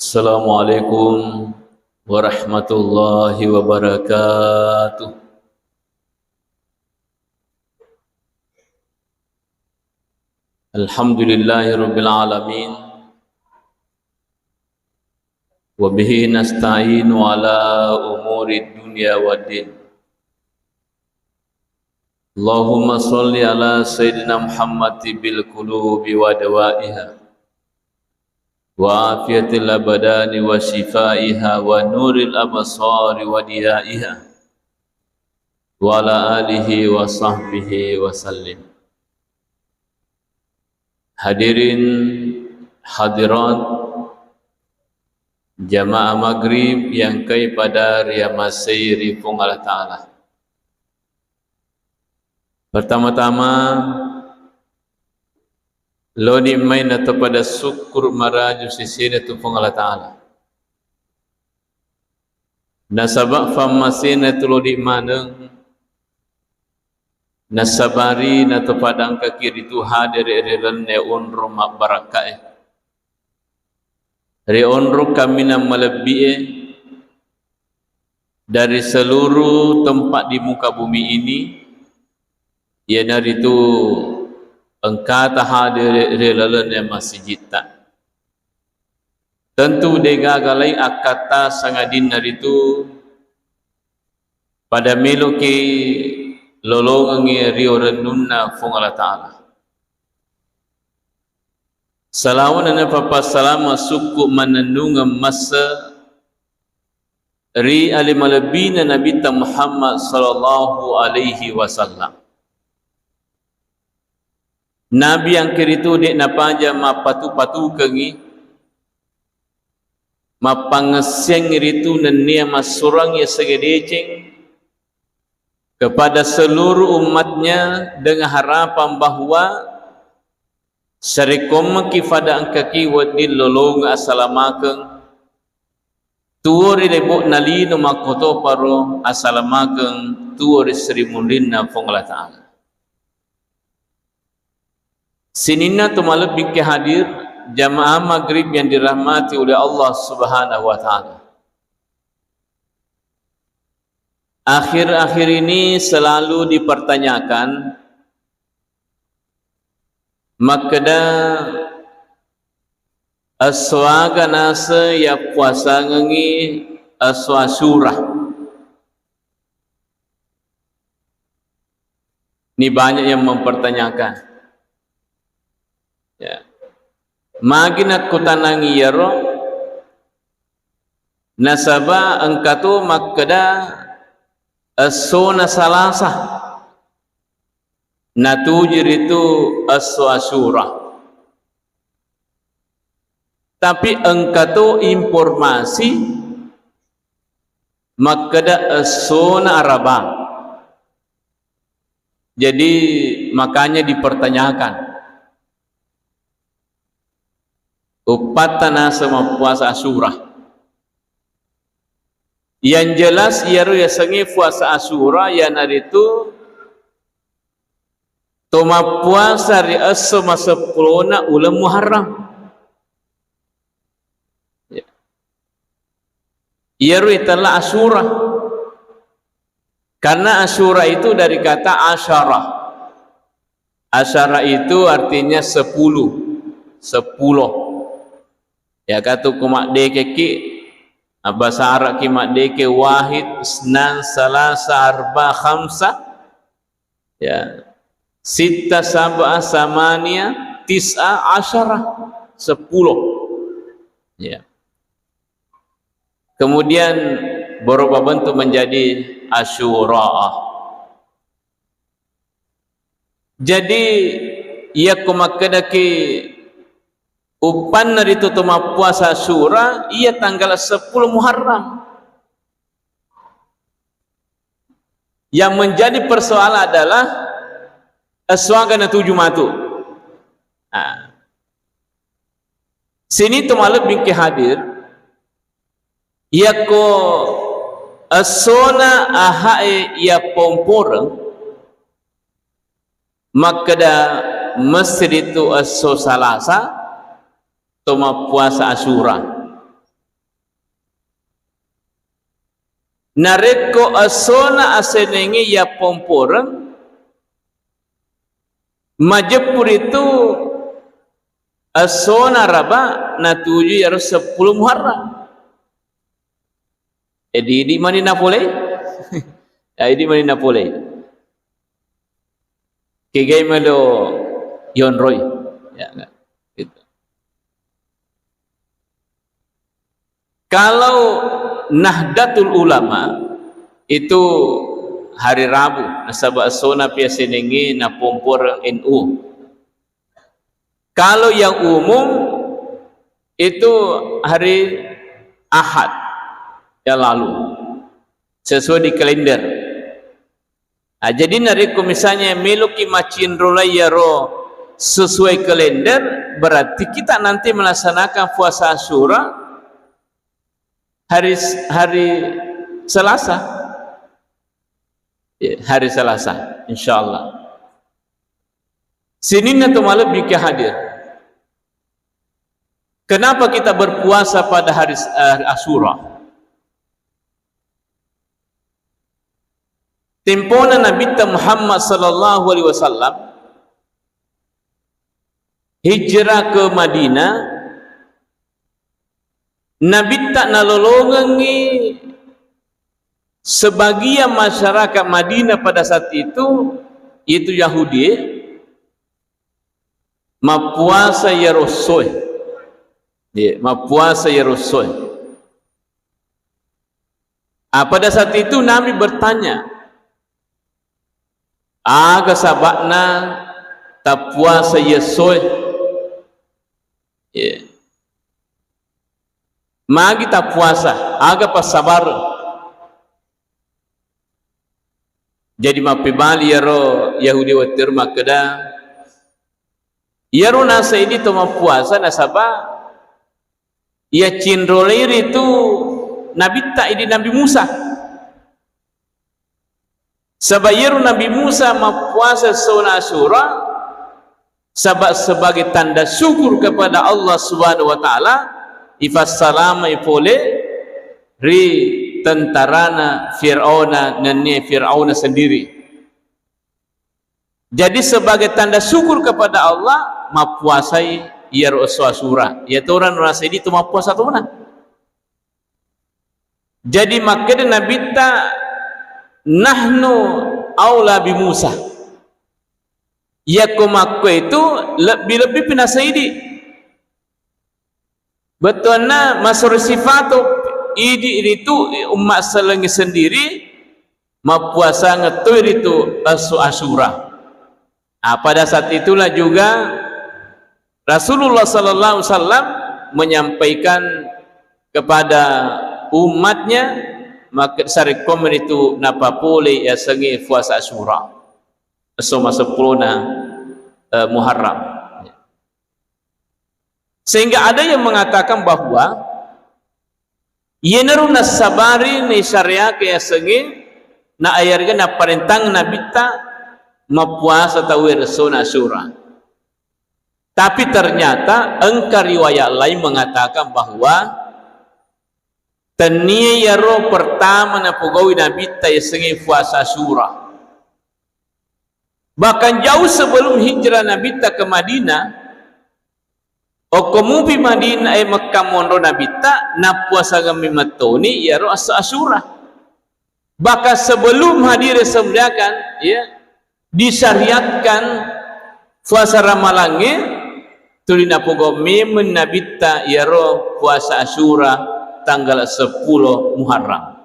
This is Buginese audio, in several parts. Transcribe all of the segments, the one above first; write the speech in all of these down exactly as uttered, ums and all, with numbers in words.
Assalamualaikum warahmatullahi wabarakatuh. Alhamdulillahi rabbil alamin. Wa bihi nasta'inu ala umuri dunya waddin. Allahumma shalli ala sayyidina Muhammad tibbil qulubi wa dawaiha, wa afiyatil abdani wa shifaiha, wa nuril absari wa diyaiha, wa ala alihi wa sahbihi wa sallim. Hadirin hadirat jamaah maghrib yang kai pada riamasei ri Puang Allah Ta'ala. Pertama-tama, loni mai natopada syukur maraju sisina tu Puang Allah Ta'ala. Nasaba fammasena tu lodi maneng, nasabari natopada engkaki ritu hadere ri lalenna onrong mabbarakkae. Ri onrong kaminang malebbi'e dari seluruh tempat di muka bumi ini, iyanaritu engkata hadere ri lalenna masijitta. Tentu degaga laing akkatta sangadinna ritu pada meloki lolongengngi rio rennunna Puang Allah Ta'ala. Salawana napapassalama sukku mannennungeng masse ri ale malebbina Nabitta Muhammad sallallahu alaihi wasallam. Nabi angkiritu de' napaja mappatu-patukengngi, mappangessengngi ritu nennia massurang yasengnge deceng kepada seluruh umatnya dengan harapan bahwa sarekkommeki fada engkaki wedding lolongeng asalamakeng, tuo ri lebo'na lino makkotoparo asalamakeng tuo ri sri munrinna Puang Allah Ta'ala. Sininna to malebbingke hadir, jamaah maghrib yang dirahmati oleh Allah Subhanahu wa Ta'ala. Akhir-akhir ini selalu dipertanyakan makkeda esso aga naseng yappuasangengngi esso Asyura. Ini banyak yang mempertanyakan. Ya. Magi nakkutanangi iyaro, nasaba engka to makkeda essona Salasa, natuju ritu esso Asyura. Tapi engka to informasi makkeda essona Araba. Jadi makanya dipertanyakan, uppatta naseng mappuasa Asyura. Yang jelas iyaro yasengnge puasa Asyura iyanaritu to mappuasa ri esso maseppulona uleng Muharram. Ya. Iyaro itella Asyura. Karena Asyura itu dari kata asyara. Asyara itu artinya sepuluh, sepuluh. Ya, katu ko maddekeki, bahasa Arab ki maddeke wahid, isnan, salasa, arba, khamsa. Ya. Sitta, sab'a, samania, tis'a, asyara. Sepuluh. Ya. Kemudian berubah bentuk menjadi Asyura. Jadi, yakko makkedaki uppanna ritu to mappuasa Asyura, iya tanggal sepuluh Muharram. Yang menjadi persoalan adalah, esso aga natuju matu. Nah. Sini to malebbingke hadir, yakko essona ahae iya pomporeng, makkeda messi ritu esso Salasa to mappuasa Asyura. Narekko essona asenengnge yappomporeng, majeppu ritu essona Araba natuju iyaro seppulo Muharram. Jadi idi mani napolei. Ya, idi mani napolei. Kegai melo yonroi. Ya, gitu. Kalau Nahdlatul Ulama itu hari Rabu, nasaba essona pi asenengnge napomporeng N U. Kalau yang umum itu hari Ahad yang lalu, sesuai di kalender. Nah, jadi narekko misalnya meloki macinrolai iyaro sesuai kalender, berarti kita nanti melaksanakan puasa Asyura hari, hari Selasa. Ya, hari Selasa, insyaallah. Sininna to malebbi ke hadir. Kenapa kita berpuasa pada hari, eh, Asyura? Tempona Nabitta Muhammad sallallahu alaihi wasallam hijrah ke Madinah, Nabitta nalolongengngi sebagian masyarakat Madinah pada saat itu, yaitu Yahudi, mappuasa iyaro essoe. Ye, mappuasa iyaro essoe. Ah, pada saat itu Nabi bertanya, "Aga saba'na tappuasa iye essoe?" Ye. Magi tappuasa, aga passabareng? Jadi mappebali iyaro Yahudi wettu ero makkeda, iyaro naseng idi to mappuasa nasaba iya cinrolai ritu nabitta idi Nabi Musa. Saba iyaro Nabi Musa mappuasa essona Asyura, saba sebagai tanda syukur kepada Allah Subhanahu wa Ta'ala, ifassalamai pole ri tentarana Fir'auna, nennia Fir'auna sendiri. Jadi sebagai tanda syukur kepada Allah, mappuasai iyaro esso Asyura. Iyatorana naseng idi to mappuasa tona. Jadi makkeda Nabitta, "Nahnu aula bi Musa." Yakko makko itu lebbi-lebbi pi naseng idi. Bettuanna masero sifato idi ritu umma sellengnge sendiri mappuasangeng toi ritu esso Asyura. Ah, pada saat itulah juga Rasulullah sallallahu alaihi wasallam menyampaikan kepada umatnya, maka sarekkomi ritu napapole yasengnge puasa Asyura. Esso maseppulona, eh, Muharram. Sehingga ada yang mengatakan bahwa iyanaro nassabari naisyareake yasengnge, na iyarega napparentang Nabitta mappuasa tauwe essona Asyura. Tapi ternyata engka riwayat lain mengatakan bahwa tennia iyaro pertama napogau'i Nabitta yasengnge puasa Asyura. Bahkan jauh sebelum hijrah Nabitta ke Madinah, okko mupi Madinah, eh, Mekkah monro Nabitta, nappuasangeng memettoni iyaro esso Asyura. Bahkan sebelum hadir sembiakan, ya, disyariatkan puasa Ramalangnge, tuli napogau memeng Nabitta iyaro puasa Asyura tanggal seppulo Muharram.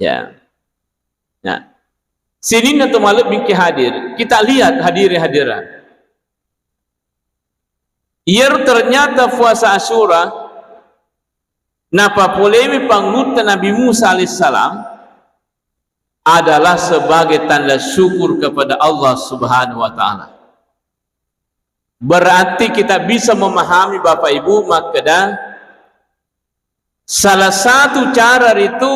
Ya. Nah, sininna to malebbi ki hadir. Kita lihat hadirin hadirat. Iyaro ternyata puasa Asyura napapolewi pangulutta Nabi Musa alaihissalam adalah sebagai tanda syukur kepada Allah Subhanahu wa Ta'ala. Berarti kita bisa memahami, Bapak Ibu, makkeda salah satu cara ritu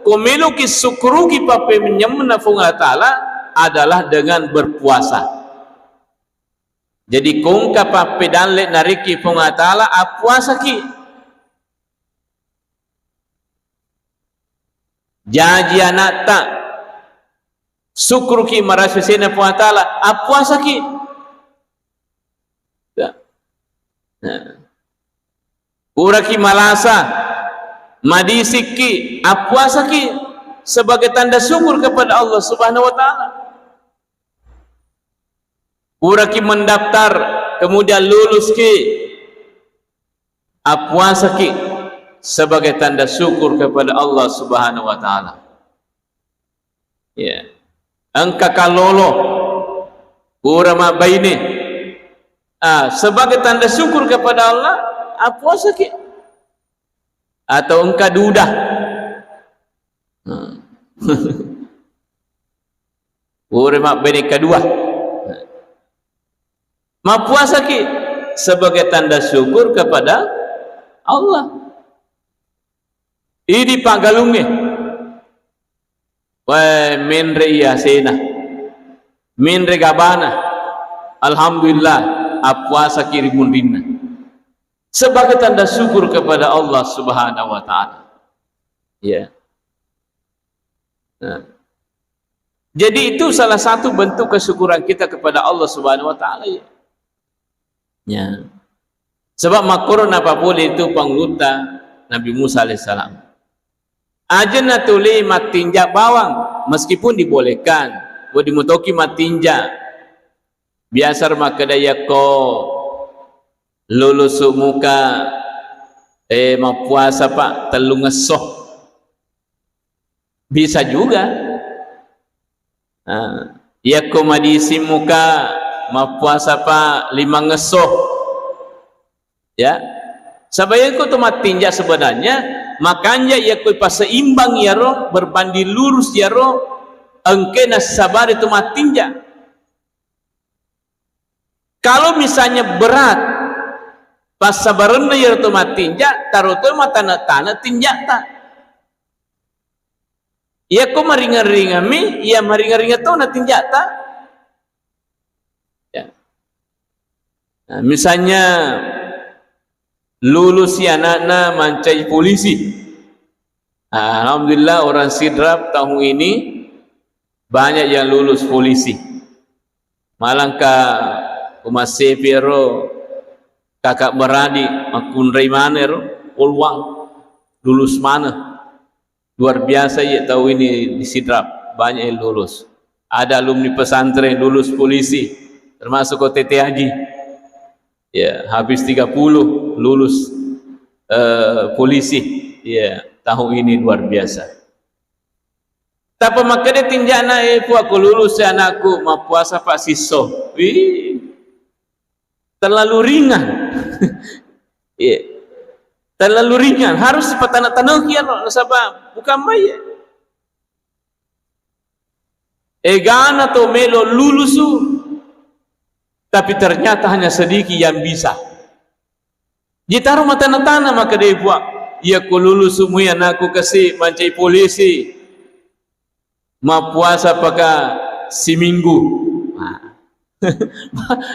ko meloki sukkuruki pappenyamenna Puang Allah Ta'ala adalah dengan berpuasa. Jadi, ko engka pappedalle narekki Puang Allah Ta'ala, appuasaki. Jaji anatta, sukkuruki marasesena Puang Ta'ala, appuasaki. Ya. Nah. Puraki malasa, madisikki, appuasaki sebagai tanda syukur kepada Allah Subhanahu wa Ta'ala. Puraki mendaftar, kemudian luluski, appuasaki sebagai tanda syukur kepada Allah Subhanahu wa Ta'ala. Ya. Engka kallolo, pura mabbaine. Ah, sebagai tanda syukur kepada Allah, appuasaki. Atau engka duda. Hmm. Pura mabbaine kedua. Mappuasaki sebagai tanda syukur kepada Allah. Idi paggalungnge. Wae, menre iya asena. Menre gabana. Alhamdulillah, appuasaki ri munrinna. Sebagai tanda syukur kepada Allah Subhanahu wa Ta'ala. Ya. Nah. Jadi, itu salah satu bentuk kesyukuran kita kepada Allah Subhanahu wa Ta'ala, ya. Ya. Sebab makkoro napapole itu pangulutta Nabi Musa alaihissalam. Aja natuli mattinja bawang, meskipun dibolehkan. Wedding mutoki mattinja. Biasa makkeda, yakko lulusu muka, eh, mappuasa, Pak, tellungesso. Bisa juga. Nah, yakko madisi muka, mappuasa, Pak, limangesso. Ya. Sabayangko to mattinja sebenarnya, makanja yakko paseimbang yaro, berbanding lurus yaro, engke nassabari to mattinja. Kalau misalnya berat passabarenna iyaro to mattinja, taro to matane-tane tinjata. Iyako maringang-ringammi, iya maringang-ringang to na tinjata. Ya. Nah, misalnya lulus si anakna mancai polisi. Nah, alhamdulillah, orang Sidrap tahun ini banyak yang lulus polisi. Malangka umassepi ero kakak beradik makkunrai maneng ero peluang lulus maneng. Luar biasa ya tahun ini di Sidrap, banyak yang lulus. Ada alumni pesantren lulus polisi, termasuk O T T Haji. Ya, habis tiga puluh lulus, eh, polisi. Ya, tahun ini luar biasa. Tapa makkeda tinjana, eh, Puang, ko lulus ya anakku, mappuasa, Pak, sisso. Wih, terlalu ringan. Iya. Terlalu ringan. Harus patana-tanaki ya, nasaba bukan main. Egana to melo lulusu, tapi ternyata hanya sedikit yang bisa. Jitaro matana-tana makkeda, Puang, iya ko lulusu mui anakku kasi mancai polisi, mappuasa paka siminggu. Nah.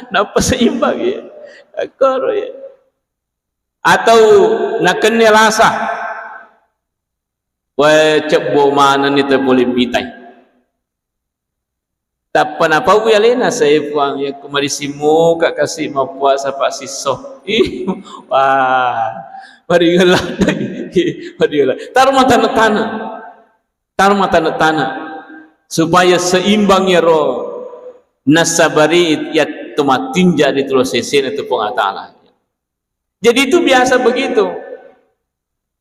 Nappa seimbang ya. Akkoro ya. Atau nakenne lasa. Wae, cebbo manenni te pole mitai. Tappa napaui alena, "Sae Puang, yakko madisi muka kasi mappuasa, Pak, sisso." Ih, wah, maringella. Maringella. Taro matana-tana. Taro matana-tana. Supaya seimbang yaro nasabari yatto mattinja di tulo sesena tu Puang Allah Ta'ala. Jadi itu biasa begitu.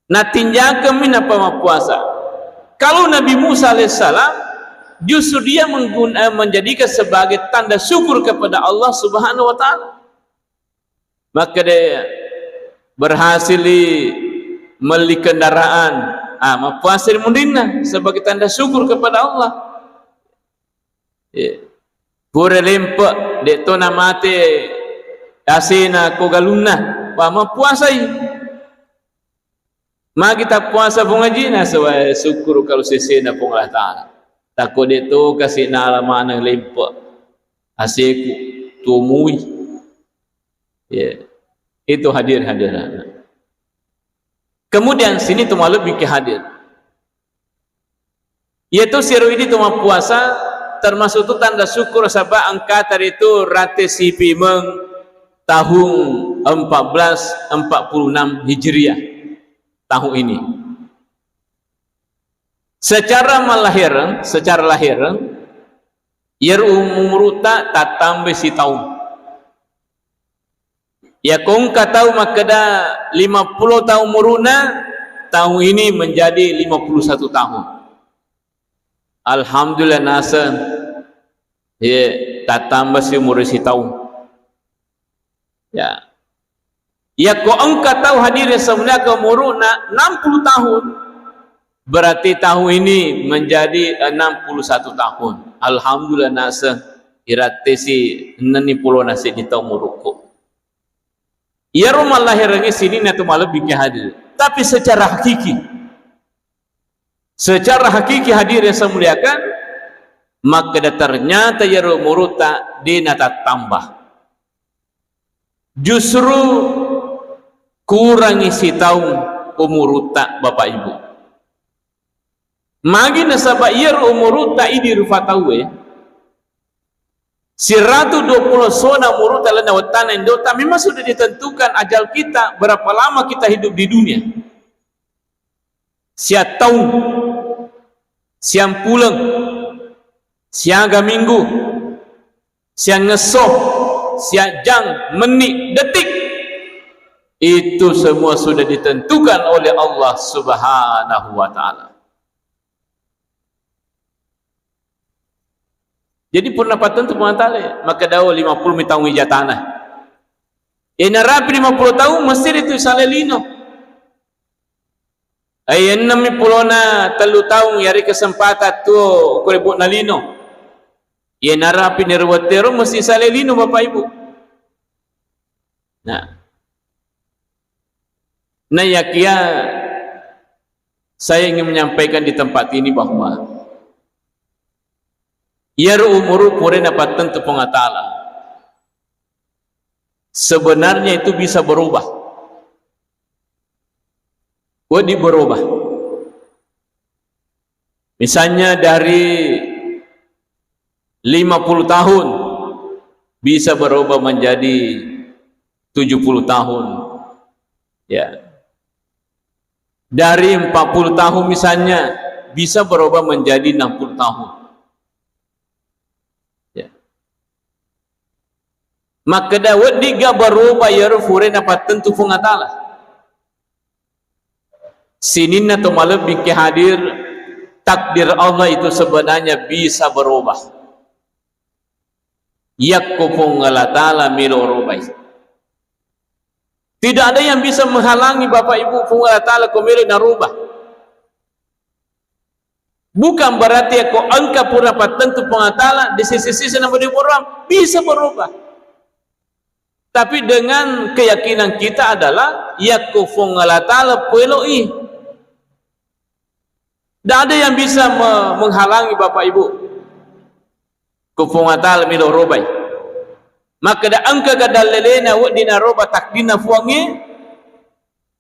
Natinjakemmi nappa mappuasa. Kalau Nabi Musa alaihissalam, justru dia menggun-, eh, menjadikan sebagai tanda syukur kepada Allah Subhanahu wa Ta'ala. Makkeda, berhasil i melli kendaraan, ah, mappuasa ri munrinna sebagai tanda syukur kepada Allah. Iya. Pura lempe, de to namate asena ko galunna, pa mappuasai. Magi tappuasa Puang Haji, nasaba sukkuru kalau sesena Puang Allah Ta'ala. Takko de to kasi nala maneng lempe aseku, tuo mui. Ya. Itu hadir-hadiran. Kemudian sini tu malebbi ke hadir. Iyatu siro idi tu mappuasa, termasuk tu tanda syukur saba engkata ritu rate sipimeng tahun empat belas empat puluh enam Hijriah tahun ini. Secara malahir, secara lahir, iyaro umuruta tattambai sitaung. Iyako engka tau makkeda lima puluh taung umuruna, tahun ini menjadi lima puluh satu tahun. Alhamdulillah naseng, ye, tattamba si umur sitaung. Ya. Iyako engka tau hadirin semuanya ke umuruna enam puluh tahun, berarti tahun ini menjadi enam puluh satu tahun. Alhamdulillah naseng, iratte si enam puluh nasi di taung umurukku. Iyaro mallahirengnge sininna tu malebbi ke hadir. Tapi secara hakiki, secara hakiki hadirin saya muliakan, makkeda ternyata iyaro umurutta de natattamba. Justru kurangi sitaung umurutta, Bapak Ibu. Magi nasaba iyaro umurutta idi rufa tauwe, siratu dua puluh sona umurutta lalenna wettana indota, memang sudah ditentukan ajal kita, berapa lama kita hidup di dunia. Siattaung, siampuleng, siaga minggu, siangngesso, siajang, menit, detik. Itu semua sudah ditentukan oleh Allah Subhanahu wa Ta'ala. Jadi purna pattentu Puang Ta'ala, maka dao lima puluh mi taung ijatana. Enarapi lima puluh taung mesti itu salelino. Ai ennemmi pulona tellu taung, yari kesempatan tuo ukure bu'na lino. Iye narapi nero wettero mesti sale lino, Bapak Ibu. Nah. Nah, yakia saya ingin menyampaikan di tempat ini bahwa iyaro umuru purena pattentu Puang Ta'ala. Sebenarnya itu bisa berubah. Wedding berubah. Misalnya dari lima puluh tahun bisa berubah menjadi tujuh puluh tahun. Ya. Dari empat puluh tahun misalnya bisa berubah menjadi enam puluh tahun. Ya. Makkeda weddingga berubah iyaro purena pattentu Puang Ta'ala. Sininna to malebbi ke hadir, takdir Allah itu sebenarnya bisa berubah. Yakko Puang Allah Ta'ala melo robai. Tidak ada yang bisa menghalangi Bapak Ibu Puang Allah Ta'ala ko melo narubah. Bukan berarti yakko engka pura pattentu Puang Allah Ta'ala di sisi-sisi nama di Quran bisa berubah. Tapi dengan keyakinan kita adalah yakko Puang Allah Ta'ala pueloi. Tidak ada yang bisa me- menghalangi Bapak Ibu. Ko Puang Ta'ala melo robai. Makkeda engka ga dallelena wedding naroba takdirna Puangnge?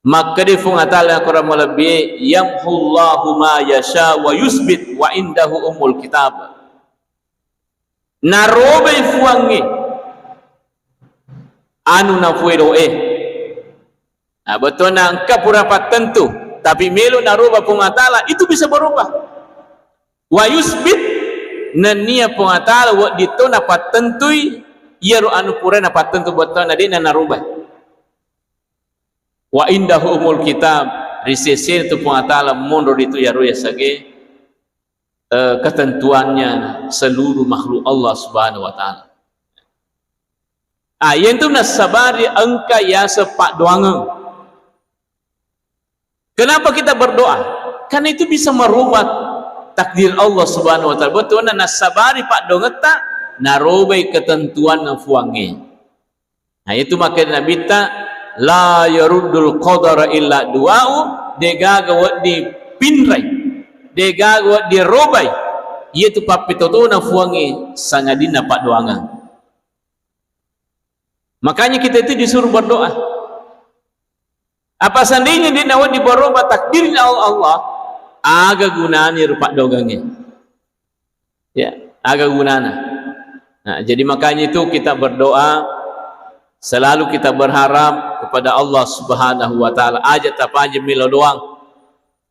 Makkeda Puang Ta'ala Quran malebbi, "Yamhullahu ma yasha wa yusbit wa indahu umul kitab." Narobai Puangnge anu napueloe. Nah, bettuanna engka pura pattentu, tapi melo naroba Puang Ta'ala, itu bisa berubah. Wa yusbit, nennia Puang Ta'ala wedding to napattentui iyaro anu pura napattentu bettuanna, de'na naroba. Wa indahu umul kitab, ri sesena tu Puang Ta'ala monro ritu iyaro yasage, eh, ketentuannya seluruh makhluk Allah Subhanahu wa Ta'ala. Ah, yentu nassabari engka yaseng paddoangeng. Kenapa kita berdoa? Karena itu bisa merubah takdir Allah Subhanahu wa Ta'ala. Bettuanna nassabari paddoangetta, narobai ketentuanna Puangnge. Nah, itu makanya Nabitta, "La yaruddul qadara illa du'a'u," degaga wedding pinrai, degaga wedding robai, iyatu pappetotona Puangnge sangadinna paddoangeng. Makanya kita itu disuruh berdoa. Apa seandainya de'na wedding berubah takdirnya Allah, aga gunanya ro paddoangengnge? Ya, aga gunana? Nah, jadi makanya itu kita berdoa, selalu kita berharap kepada Allah Subhanahu wa Ta'ala. Aja tapaja melo doang.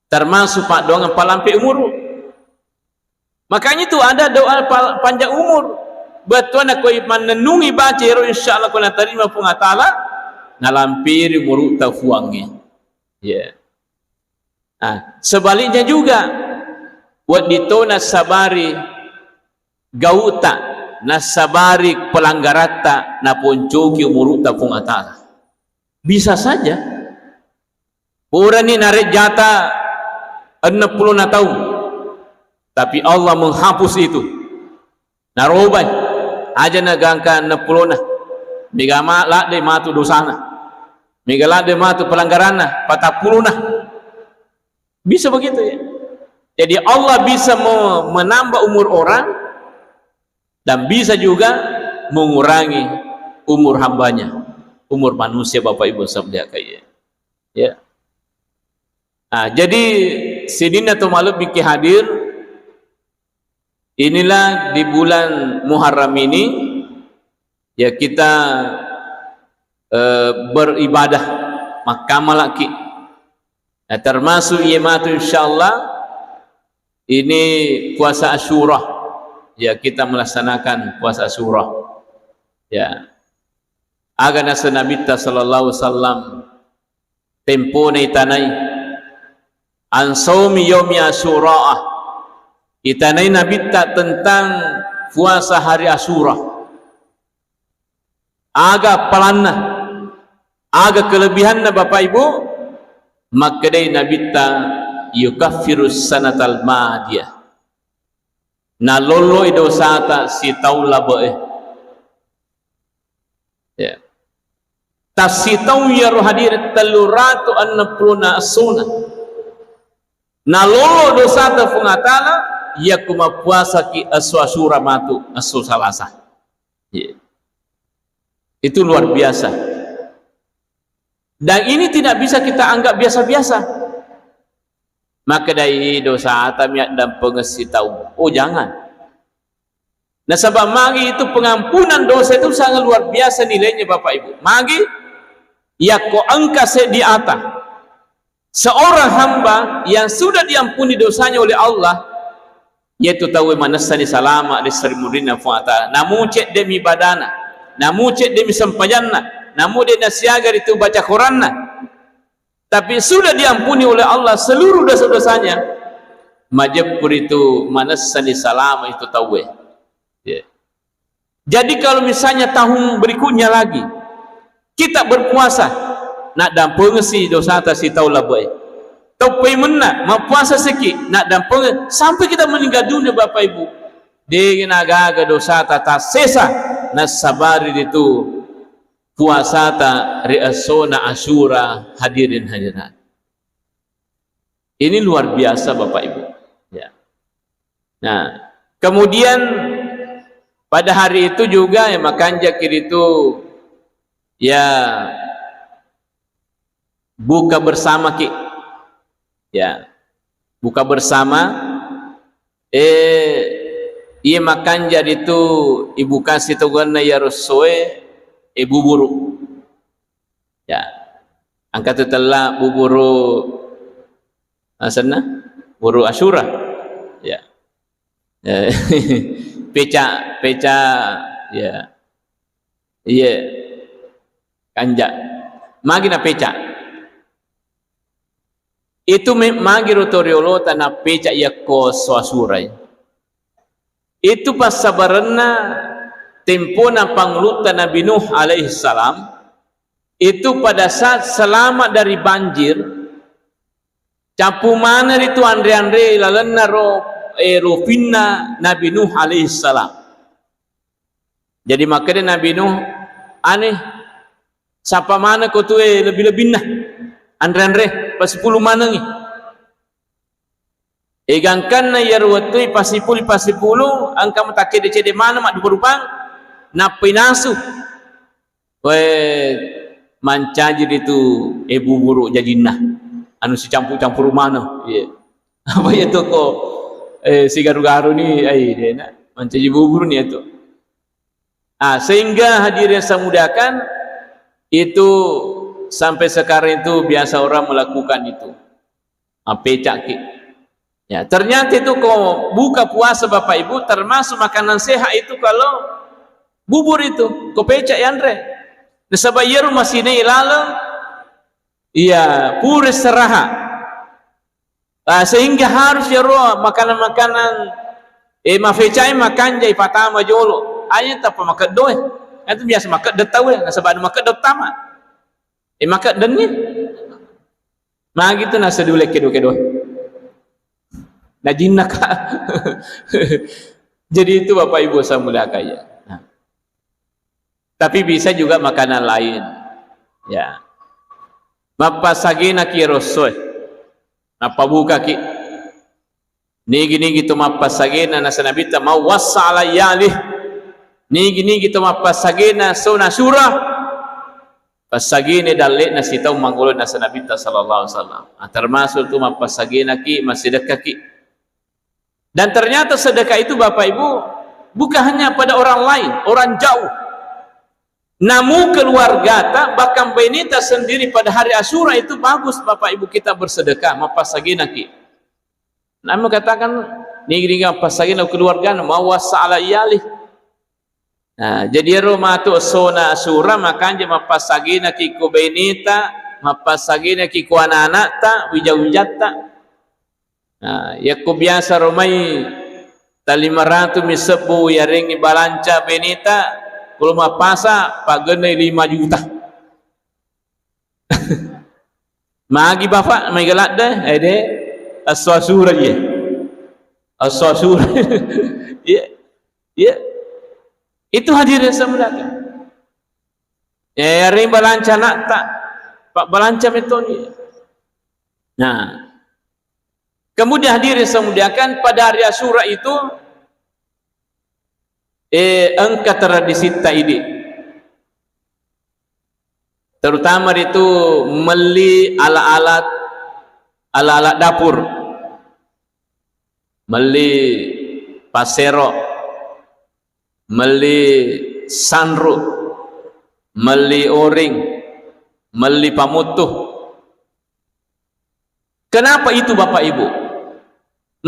Termasuk paddoangeng palampe umuru. Makanya itu ada doa pa-, panjang umur. Bettuanna koi mannennungi baca ero, insya Allah ko natarima Puang Allah Ta'ala, nalampiri umurutta Puangnge. Ya. Nah, sebaliknya juga, wedding to nassabari gau'ta, nassabari pelanggaratta, naponcoki umurutta Puang Allah Ta'ala. Bisa saja. Purani narejjata enneng pulona taung, tapi Allah menghapus itu. Narobai, aja nagangka enneng pulona. Mega ma-, ladde matu dosana. Mega ladde matu pelanggaranna, patang pulona. Bisa begitu, ya. Jadi Allah bisa me-, menambah umur orang dan bisa juga mengurangi umur hambanya, umur manusia, Bapak Ibu sekalian. Ya. Nah, jadi sininna to malebbi ki hadir, inilah di bulan Muharram ini, ya, kita, eh, beribadah, makkamalaki. Nah, termasuk iya matu, insya Allah, ini puasa Asyura. Ya, kita melaksanakan puasa Asyura. Ya. Aga naseng Nabitta sallallahu alaihi wasallam, tempona itanai, "An saumi yaumi Asyura." Itanai Nabitta tentang puasa hari Asyura. Aga palanna, aga kelebihanna, Bapak Ibu? Makkedai Nabitta, "Yukaffirus sanatal madiyah." Nalolloi dosata sitaung labe'e. Ya. Tassitaung iyaro hadir telluratu enneng pulona essona. Nalollo dosata Puang Allah Ta'ala, yakko mappuasaki esso Asyura matu, esso Salasa. Ya. Itu luar biasa. Dan ini tidak bisa kita anggap biasa-biasa. Makkedai dosata miaddampengeng sitaung. Oh, jangan. Nasaba magi itu pengampunan dosa itu sangat luar biasa nilainya, Bapak Ibu. Magi yakko engka seddi ata seorang hamba yang sudah diampuni dosanya oleh Allah, yaitu tauwe manessani salama ri sarimunrinna Puang Allah Ta'ala. Namu cedde mi ibadana, namu cedde mi sempajanna, namu de nasiaga ritu baca Quranna. Tapi sudah diampuni oleh Allah seluruh dosa-dosanya, majeppu ritu manessani salama itu tauwe. Ya. Jadi kalau misalnya tahun berikutnya lagi kita berpuasa, naddampengesi dosata sitaung labe'e. Teppai menna, mappuasa siki, naddampengeng sampai kita meninggal dunia, Bapak Ibu. Dena gaga dosata tassesa, nassabari ritu puasata ri essona Asyura, hadirin hadirat. Ini luar biasa, Bapak Ibu. Ya. Nah, kemudian pada hari itu juga ya makanjaki ritu ya buka bersama ki. Ya. Buka bersama, eh, iya makanja ritu ibukasi toganna ya ressoe, eh, buburu. Ya. Engka tu tella buburu asenna, buburu Asyura. Ya. Eh, peca, peca, ya. Iya. Kanja. Magi na peca. Itu me-, magi ro to riolota na peca yakko esso Asyura. Itu passabarenna tempona pangulutta Nabi Nuh alaihi salam, itu pada saat selamat dari banjir, cappu maneng ritu anre-anre lalenna ro, eh, rufinna Nabi Nuh alaihi salam. Jadi makkeda Nabi Nuh, "Ane, sapa maneng ko tue lebbi-lebbinna anre-anre, pasipulung manengi." Egangkanna iyaro wettue pasipuli-, pasipulung, engka matakkede-cede maneng maddupa-rupang, nappai nasu. Wae, mancaji ritu, e, buburu jajinna. Anu sicampu-campuru maneng. Iya. Apa iya toko? Eh, sigaru-garu ni, ai, dena. Mancaji bubur ni itu. Ah, sehingga hadirin saya muliakan, itu sampai sekarang itu biasa orang melakukan itu. Ah, pecaki. Ya, ternyata itu ko buka puasa Bapak Ibu, termasuk makanan sehat itu kalau bubur itu, ko pecak yanre. Nasaba iyaro masine laleng, iya, pura seraha. Ah, sehingga harus iyaro makanan-makanan, eh, mafecai makanjai patama jolo. Aja tappa makeddo, eh. Itu biasa makeddo tau, eh. Nasaba anu makeddo tama. Eh, makeddenni. Magi tu nasedu lekke doke doh. Najinna ka. Jadi itu Bapak Ibu saya muliakan ya. Nah. Tapi bisa juga makanan lain. Ya. Mappasagena ki rosso, eh. Nappa bukaki. Nigi-nigi to mappasagena nasa Nabitta, "Mau wassa ala iyalih." Nigi-nigi to mappasagena sona sura. Passagene dalle'na sitaung manggolo nasa Nabitta sallallahu alaihi wasallam. Ah, termasuk tu mappasagena ki, massedekkaki. Dan ternyata sedekah itu Bapak Ibu bukan hanya pada orang lain, orang jauh. Namu keluargata, bahkan beneta sendiri pada hari Asyura itu bagus Bapak Ibu kita bersedekah, mappasagena ki. Namu katakan, nigi-nigi mappasagena keluargana, mau wassa ala iyalih. Nah, jadi ero matu essona Asyura, makanja mappasagena ki ko beneta, mappasagena ki ko anak-anakta, wija-wijatta. Nah, yakko biasa ro mai talima ratu mi sebbu yarengngi balanca beneta, kulo mappasa, pagennai lima juta. Magi Bapak, mai galadde, ede, esso Asyura iye. Esso Asyura. Iya. Iya. Itu hadirin saya muliakan. Ya, yaring balanca anakta, Pak, balanca metoni. Nah, kemudian hadirin saya muliakan, pada hari Asyura itu, eh, engka tradisitta idi. Terutama itu melli alat-alat, alat-alat dapur. Melli pasero, melli sanru, melli oring, melli pamuttu. Kenapa itu, Bapak Ibu?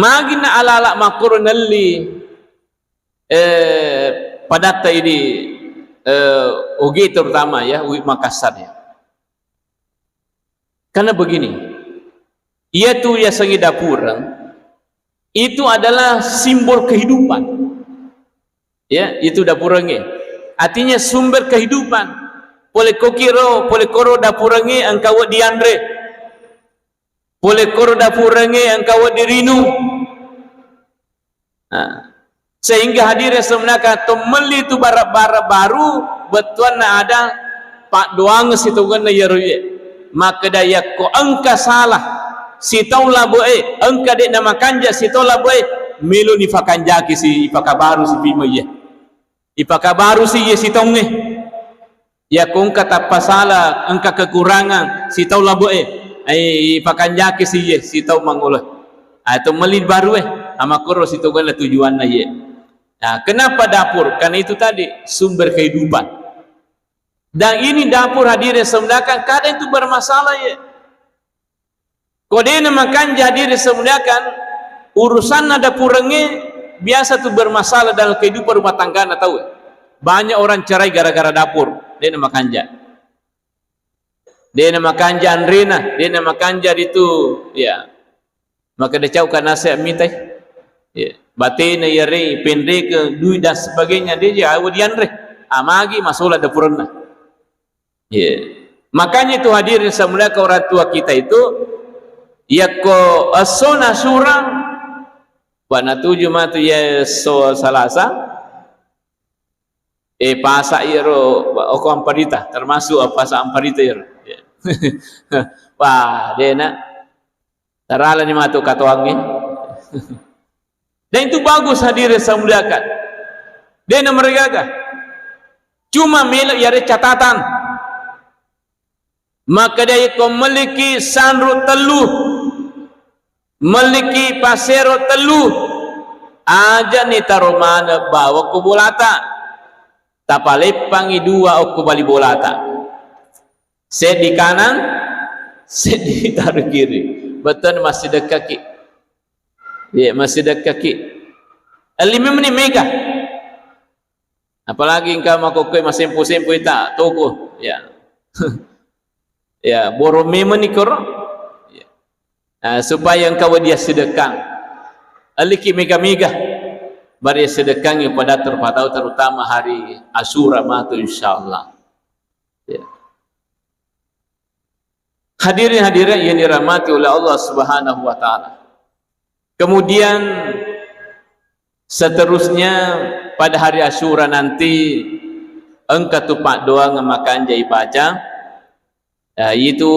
Magina ala-ala makkoro nelli, eh, padatta idi, eh, Ogi terutama ya, Ui Makassar ya. Karena begini, iya tu yasengi dapureng, itu adalah simbol kehidupan. Ya, itu dapurengnge. Artinya sumber kehidupan. Pole kokiro, pole koro dapurengnge engka wedding dianre. Pole koro dapurengnge engka wedding rinung. Nah, sehingga hadirin sebenarnya to melli tu barang-barang baru, bettuanna ada paddoangeng sitongenna iyaro iye. Makkeda yakko engka salah sitaung laboe, engka de'na makanja sitaung laboe, meloni fakanjaki si, ipakabaru si pimeng iye. Ipakabaru si iye sitaungnge. Yakko engka tappasala, engka kekurangan sitaung laboe, ai ipakanjaki si iye sitaung mangolo. Ah, to melli baru e, amakkoro sitongenna tujuanna iye. Nah, kenapa dapur? Karena itu tadi sumber kehidupan. Dan ini dapur hadirin sebenarnya kadang itu bermasalah ya. Ko de'na makanja hadirin semuliakan, urusanna dapurengnge biasa tu bermasalah dalam kehidupan rumah tanggana tau. Banyak orang cerai gara-gara dapur, de'na makanja. De'na makanja anrena, de'na makanja ritu, ya. Maka decau kana saya mitai. Ya. Batena yare, pendeke, duit dan sebagainya, dia je awa dianre. Amagi masalah dapurenna. Iya. Makanya itu hadirin saya muliakan orang tua kita itu, yakko essona Asyura, wa natuju matu ya esso Salasa, eh, pasa iyaro, wa, oko Amparita, termasuk, eh, pasa Amparita iyaro. Iya. Wah, de'na. Taralani matu katoangnge. Dan itu bagus hadirin saya muliakan. De'na maregaga. Cuma melo yare catatan. Maka dia ko melliki sanru tellu, melliki pasero tellu, Aja'ni taro maneng bawang ko bolata. Tapaleppangngi dua okko bali bolata. Seddi kanang, seddi taro kiri. Bettuanna massidekkaki. Iya, massidekkaki. Elli memeni mega. Apalagi engka makkokkoe masempo-sempo ita toko. Ya. Ya, borong memeni koro. Ya. Nah, supaya engka wedding assidekkang. Elliki mega-mega. Bari assidekkangngi pada terpatau, terutama hari Asyura matu, insyaallah. Ya. Hadirin hadirat yang dirahmati oleh Allah Subhanahu wa Ta'ala. Kemudian seterusnya, pada hari Asyura nanti engka tu paddoangeng makanja ibaca, eh, itu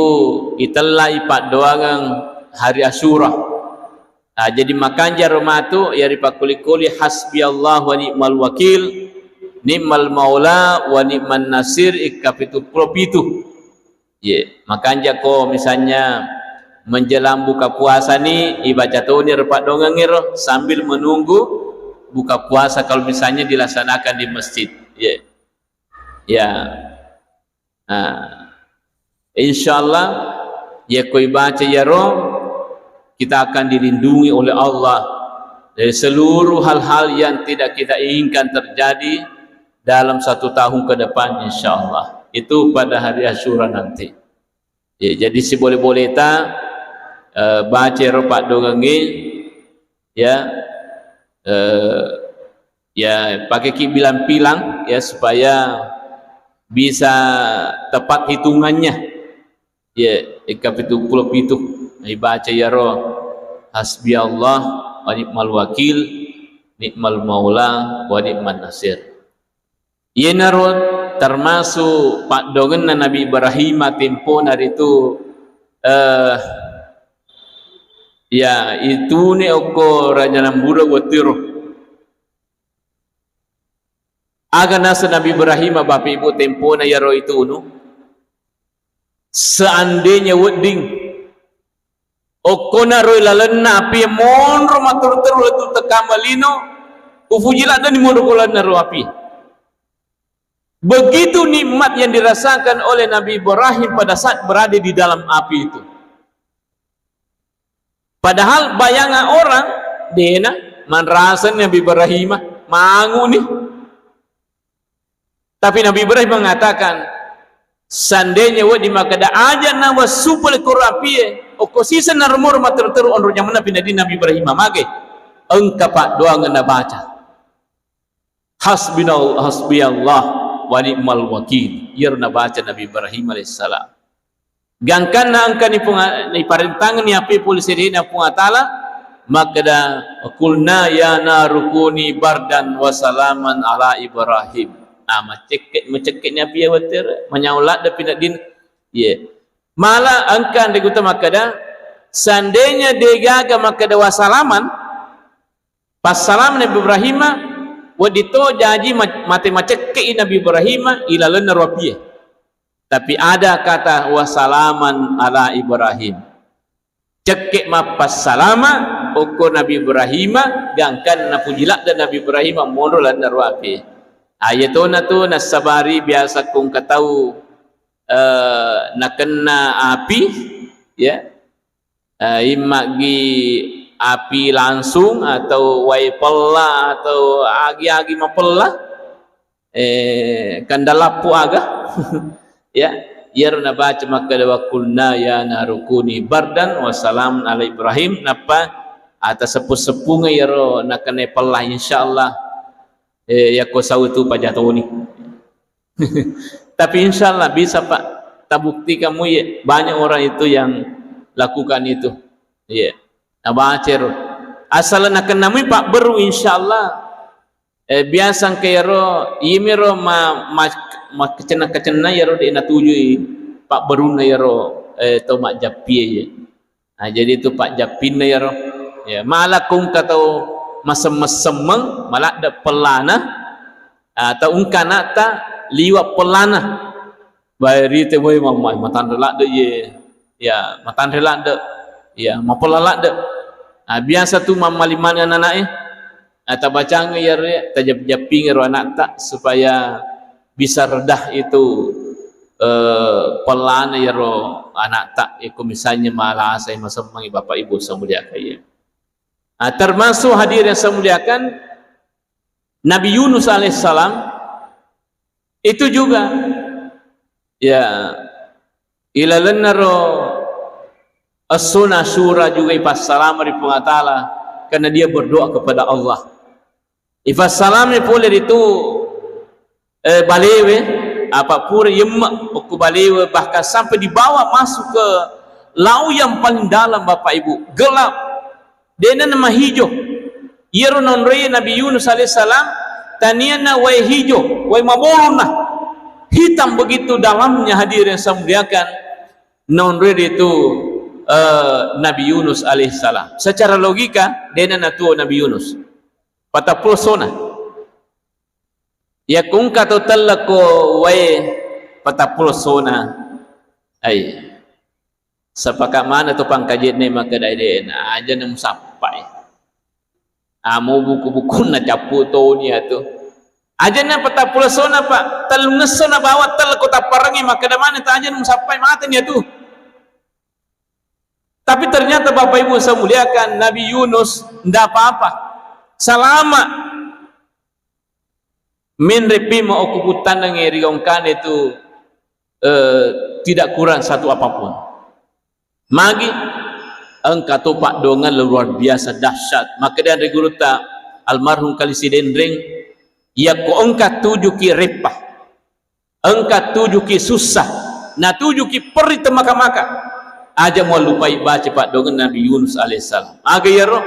itellai paddoangeng hari Asyura. Ah, jadi makanja ro matu, ya, ripakuli-kuli hasbiyallah wa ni'mal wakil, ni'mal maula wa ni'man nasir, ikka pitu pulo pitu. Ye, makanja ko misalnya menjelang buka puasa ni, ibaca toni ro paddoangeng ero sambil menunggu buka puasa kalau misalnya dilaksanakan di masjid. Ye. Ya. Nah, insyaallah, yakko ibaca yaro, kita akan dilindungi oleh Allah dari seluruh hal-hal yang tidak kita inginkan terjadi dalam satu tahun ke depan, insyaallah. Itu pada hari Asyura nanti. Ya, jadi siboleh-boleh ta, eh, baca ro paddoangengnge, ya, eh, ya, pakeki bilang-bilang, ya, supaya bisa tepat hitungannya. Ya, ikka pitu pulo pitu. Ibaca yaro, hasbiyallah wa ni'mal wakil, ni'mal maula wa ni'man nasir. Iyanaro termasuk paddoangenna Nabi Ibrahim tempona ritu, eh, ya, itune okko raja Namrud wettuero. Aga naseng Nabi Ibrahim, Bapak Ibu, tempona yaro itunu? Seandainya wedding okkona ro ilalenna api monro matteru-teru lettu teka malino, ufuji laddeni monro ko lalenna ro api. Begitu nikmat yang dirasakan oleh Nabi Ibrahim pada saat berada di dalam api itu. Padahal bayangan orang, dena manrasa Nabi Ibrahim, manguni. Tapi Nabi Ibrahim mengatakan, seandainya wedding makkeda aja nawa supel koro apie, okko siseng naromoro matteru-teru onro jamanna pinaddi Nabi Ibrahim mage, engka paddoangeng nabaca. Hasbinal-, hasbiyallah wa ni'mal wakil. Iyaro nabaca Nabi Ibrahim alaihissalam. Gangkanna engkani Puang, niparentangenni api pole sedena Puang Allah Ta'ala, makkeda, "Qulna ya naru kuni bardan wa salaman ala Ibrahim." Ah, macekke-, macekkeni api ya wettere, manyau ladde pinadin. Ye. Mala engka anre gutta makkeda, seandainya degaga makkeda wa salaman, passalama Nabi Ibrahim, wedding to jaji ma-, mate macekke'i Nabi Ibrahim ilalenna ro apie. Tapi ada kata, "Wa salaman ala Ibrahim." Cekke mappassalama okko Nabi Ibrahim, gangkanna puji ladde Nabi Ibrahim monro lalenna ro apie. Ayatona tu nassabari biasa kongka tau, eh, nakenna api, ya. Eh, immaggi api langsung atau wae pella atau agi-agi mapella, eh, kandang lappu aga. Ya, iyaro nabaca makkeda, "Wa qulna ya naru kuni bardan wa salaman ala Ibrahim." Nappa ataseppu-seppunga iyaro nakenna pella, insyaallah, eh, yakko sau tu pajatoni. Tapi insyaallah bisa, Pak. Tabuktikan mu, ye, banyak orang itu yang lakukan itu. Iya. Nabacero. Asal nakennamui pabberu, insyaallah. Eh, biasa engka iyaro, iyemiro ma-, ma-, makkecenna-kecenna iyaro de' natujui pabberunna iyaro, eh, to majjappie, ye. Nah, jadi itu pajjappinna iyaro. Ya, mala ko engka tau masemmeng-semmeng, maladde pellana, atau engka ana'ta liwa pellana. Bae rite, woi, mamma, matanre ladde ye. Ya, matanre ladde. Ya, mapella ladde. Nah, biasa tu mammali maneng anana'e. Nah, tabacang iyaro, tajap-japping iyaro anakta supaya bisa redah itu, eh, pellana iyaro anakta, iko misalnya malasai, masemmangi, Bapak Ibu saya muliakan, ya. Nah, termasuk hadirin yang saya muliakan, Nabi Yunus alaihissalam itu juga, ya, ilalennaro essona Asyura juga ipassalama ri Puang Allah Ta'ala karena dia berdoa kepada Allah. Ipassalami pole ritu, eh, balewe, apa pura yemme okko balewe, bahkan sampai dibawa masuk ke laut yang paling dalam, Bapak Ibu, gelap. De'na namahijo. Iyaro naonroi Nabi Yunus alaihissalam, taniana wae hijo, wae mabolona. Hitam begitu dalamnya, hadirin yang saya muliakan, naonroi itu, eh, Nabi Yunus alaihissalam. Secara logika, de'na natuo Nabi Yunus. Patappulo sona. Yakko engka to tellekko wae patappulo sona. Ai. Sepakat mana tu pangkajetna makkeda, de'na, aja na musappai. Amo buku-bukunna cappu toni atu. Aja na patappulo sona, Pak, tellungesso nabawa tellekko tapparengngi makkeda mana tu aja na musappai, mateni atu. Tapi ternyata Bapak Ibu saya muliakan, Nabi Yunus ndak apa-apa. Selamat. Menrepi ma okko puttanengnge ri gongkana itu, eh, tidak kurang satu apapun. Magi engka to paddoangan luar biasa dahsyat. Makkeda anre gurutta almarhum Kali Sidenreng, yakko engka tujuki reppa, engka tujuki sussa, na tujuki perri temaka-maka, aja muallupai baca paddoangan Nabi Yunus alaihissalam. Aga iyaro?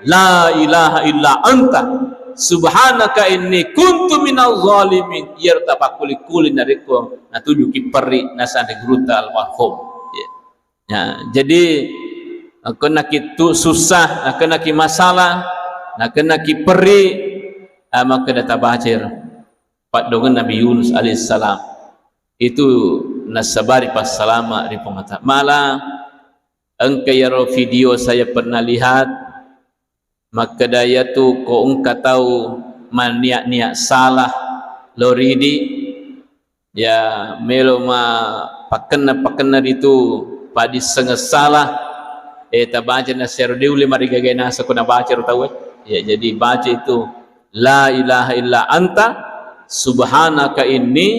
La ilaha illa anta subhanaka inni kuntu minaz zalimin. Iyaro tapakkuli-kuli narekko natujuki perri nasanre gurutta almarhum. Ya. Ya, jadi, nakkennaki tu susah, nakkennaki masalah, nakkennaki perri, ah, makkeda tabaca iyaro paddoangan Nabi Yunus alaihissalam. Itu nassabari passalama ri Puang Allah Ta'ala. Malah engka iyaro video saya pernah lihat, makkeda iyatu ko engka tau manniat-niat salah lo ridi, ya, melo ma pakkenna-pakkenna ritu padissengeng salah, eh, tabaca na sero de ulle marigagai naseng ko nabaca ro tauwe. Ya, jadi baca itu, "La ilaha illa anta subhanaka inni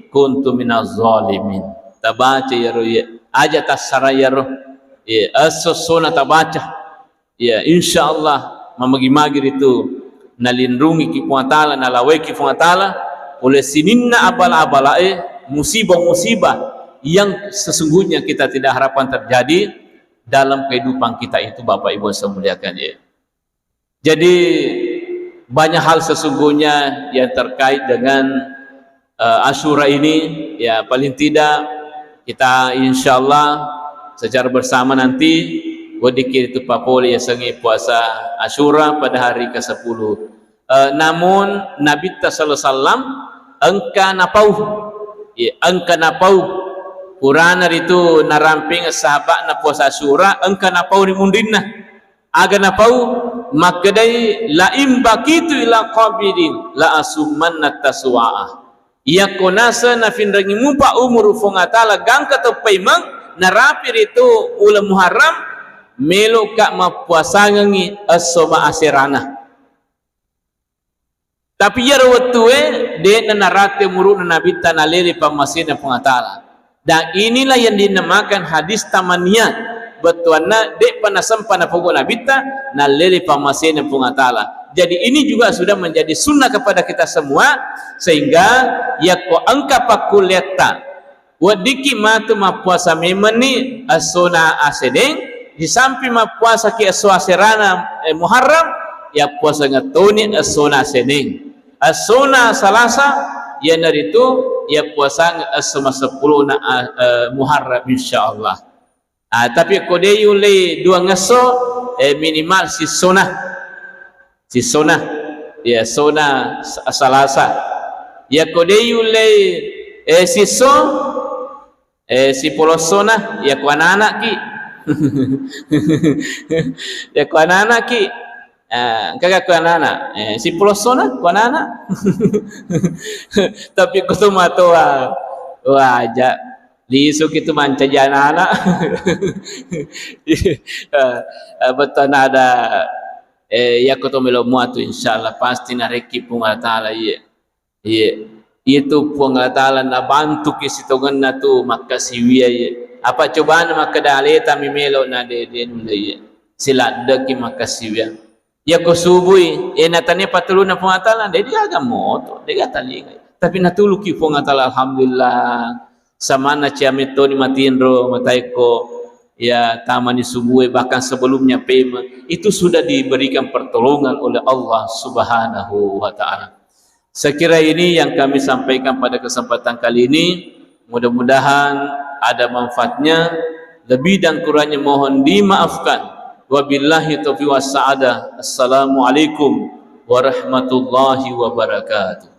kuntu minaz zalimin." Tabaca iyaro, ya, aja tassara iyaro. Ya, esso-essona tabaca. Ya, insya Allah, mamagi-magi ritu nalindrungiki Puang Ta'ala, nalawaiki Puang Ta'ala oleh sininna abala-abalae, musibah-musibah yang sesungguhnya kita tidak harapkan terjadi dalam kehidupan kita itu, Bapak Ibu yang saya muliakan, ya. Jadi, banyak hal sesungguhnya yang terkait dengan eh, Asyura ini, ya, paling tidak kita insyaallah secara bersama nanti weddikki ritu papole yasengnge puasa Asyura pada hari kesepuluh. Eh, namun Nabitta sallallahu alaihi wasallam engka napau, ya, engka napau purana ritu naramping sahaba'na puasa Asyura, engka napau ri munrinna. Aga napau? Makkedai, "La in baqitu ila qabidin la asummanna tasua'a." Iyakko naseng nafinrengngi mupa umuru Puang Allah Ta'ala gangka to paimeng, narapi ritu uleng Muharram, meloka mappuasangengngi esso maaserana. Tapi iyaro wettue de'na narate umuru'na Nabitta, nalele pammasena Puang Allah Ta'ala. Dan inilah yang dinamakan hadis tamania. Bettuanna de'pa nasempa napogau Nabitta, nalele pammasena Puang Allah Ta'ala. Jadi ini juga sudah menjadi sunnah kepada kita semua, sehingga yakko engka pakkulleatta, weddikki matu mappuasa memenni essona aseneng, di samping mappuasaki esso aserana, eh, Muharram, yappuasangeng toni essona aseneng. Essona Salasa, iyanaritu yappuasangeng esso maseppulo'na, eh, Muharram, insyaallah. Ah, tapi ko de yullei duangesso, eh, minimal sissona. Sissona. Ya, sona sa-, Salasa. Yakko de yullei, eh, sisso, eh, sipolossona, yakko anana'ki. Yakko anana'ki, Eh, engka ga ku anak-anak? Eh, sipulossona ku anak-anak. Tapi ku tomatoa, wah, aja. Lisu ki tu mancaji anak-anak. Eh, eh, bettuanna ada, eh, iya ko to melo muatu, insyaallah pasti narekki Puang Allah Taala, iye. Iye. Itu Puang Allah Taala nabantuki sitongenna tu makkasiwia, iye. Apa cobana makkeda aleta mi melo na de, de nulle, iye. Siladdeki makkasiwia. Iya ko subui, eh, natania patulunna Puang Allah Taala, de, de gaga moto, de gaga talinga. Tapi natuluki Puang Allah Taala, alhamdulillah. Samanna ciamettoni matinro, mataiko, ya, tamani subue, bahkan sebelumnya pema, itu sudah diberikan pertolongan oleh Allah Subhanahu wa Ta'ala. Saya kira ini yang kami sampaikan pada kesempatan kali ini. Mudah-mudahan ada manfaatnya. Lebih dan kurangnya mohon dimaafkan. Wabillahi taufiq wassa'adah. Assalamualaikum warahmatullahi wabarakatuh.